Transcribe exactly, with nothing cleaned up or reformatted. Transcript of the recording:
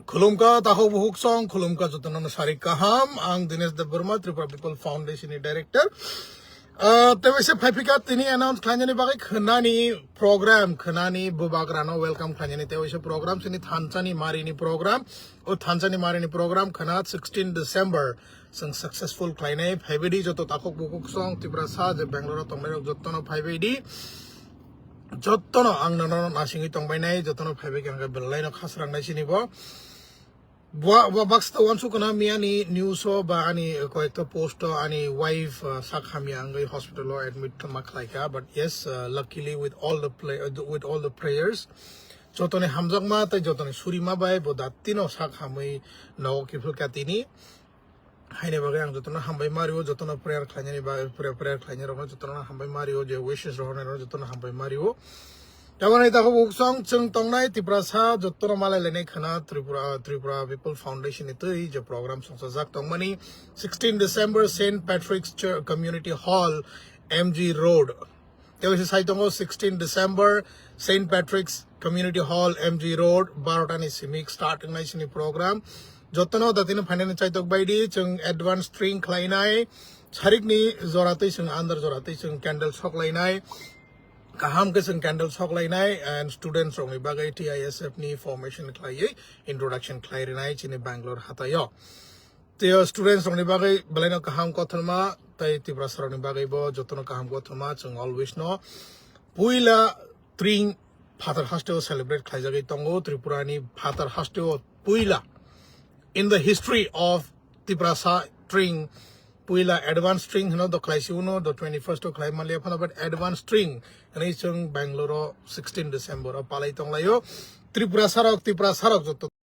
Khulumkha takhuk bukhuk song, khulumkha jotono no sari kaham. Ang Dinesh Debbarma, Tripura People Foundation ni director. Ah, tei waisa phaiphika tini announce khlainani bagwi khwnani program, khwnani bubagrano welcome khlainani tei waisa program, chini thansani marini program. O thansani marini program khwna sixteen December. Chwng successful khlainai, phaibaidi joto takhuk bukhuk song Tiprasa je Bangalore o tongnairok jotono phaibaidi. Jotono ang nono nasingwi tongbainai, jotono phaibai khe ang belai no khasrangnai sini bo. Bua, bua baksa to wansuk kana mi ani news o ba ani koyekta post o ani wife, uh, sak hamya wngwi hospital o admit ma khlaikha, but yes, uh, luckily with all the play, uh, with all the prayers, jotoni hamjakma tei jotoni surima bai bo datino sak hamwi nogo kiphilkha tini. Haini bagwi ang jotono hambai mario, jotono prayer khlainani bagwi, prayer, prayer khlainai rokno jotono hambai mario, je wishes rohornai rokno jotono hambai mario. Tabani takhuk bukhuk song chwng tongnai Tiprasa jotono malai lainai khwna Tripura, Tripura People Foundation ni twi je program songchajak tongmani sixteen December Saint Patrick's Church Community Hall, M G Road. Tei waisa sai tongo sixteen December Saint Patrick's Community Hall, M G Road, barota ni simi start wngnai sini program. Jotono datino phainani chaitok baidi chwng advance string khlainai, sarikni joratwi chwng andar joratwi chwng candle soklainai, kaham khe chwng candle soklainai and students rokni bagwi T I S F ni formation khlaiwi introduction khlai rinai chini Bangalore hataio. Tei students rokni bagwi belaino kaham kothoma tei Tiprasa rokni bagwi bo jotono kaham kothoma chwng always no puila tring phatar hasteo celebrate khlaijagwi tongo Tripura ni phatar hasteo puila in the history of Tiprasa tring puila advance string hino do khlaisi uno do twenty first o khlai manliya phano but advance string hwnwi chwng Bangalore o sixteen December o palai tonglaio Tripura sarok Tripura sarok joto